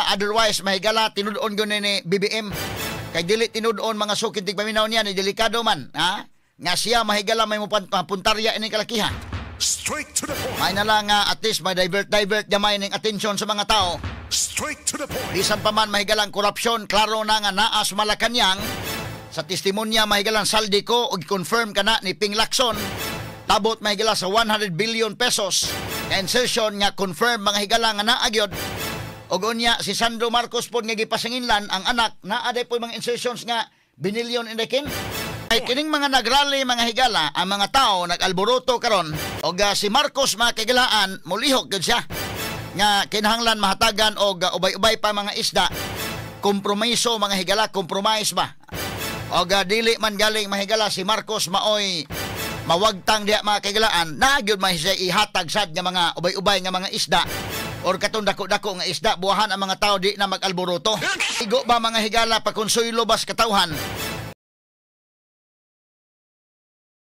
Otherwise, mahigala, tinud-on gyud ni BBM. Kay dili tinud-on, mga sukid tigpaminaw niya ni delikado man, ha? Nga siya, mahigala, may mapuntarya ini kalakiha. Straight to the point. May na lang nga at least may divert divert gamay ning atensyon sa mga tao. Straight to the point. Bisan pa man, mahigalang korupsyon, klaro na nga naa sa Malacañang. Sa testimonya, mahigalang Zaldy Co, og confirm kana ni Ping Lacson. Tabot, mahigala, sa 100 billion pesos. Nga insertion nga confirm, mga higala, nga naa gyud. Og unya si Sandro Marcos pod nga gipasanginlan ang anak, naa day po mga insertions nga binilyon in the kin. Ay kining mga nagrally, mga higala, ang mga tao nag-alboroto karon og si Marcos, mga kahigalaan, mulihok gyud siya nga kinahanglan mahatagan og ubay-ubay pa mga isda. Kompromiso, mga higala, compromise ba? Og dili man galing, mahigala, si Marcos maoy mawagtang diha, mga kahigalaan, naa gyud man siya ihatag sad nga mga ubay-ubay nga mga isda or katong dako-dako nga isda, buwahan ang mga tao di na mag-alboroto. Igo ba, mga higala, pakonsuylo bas katawhan.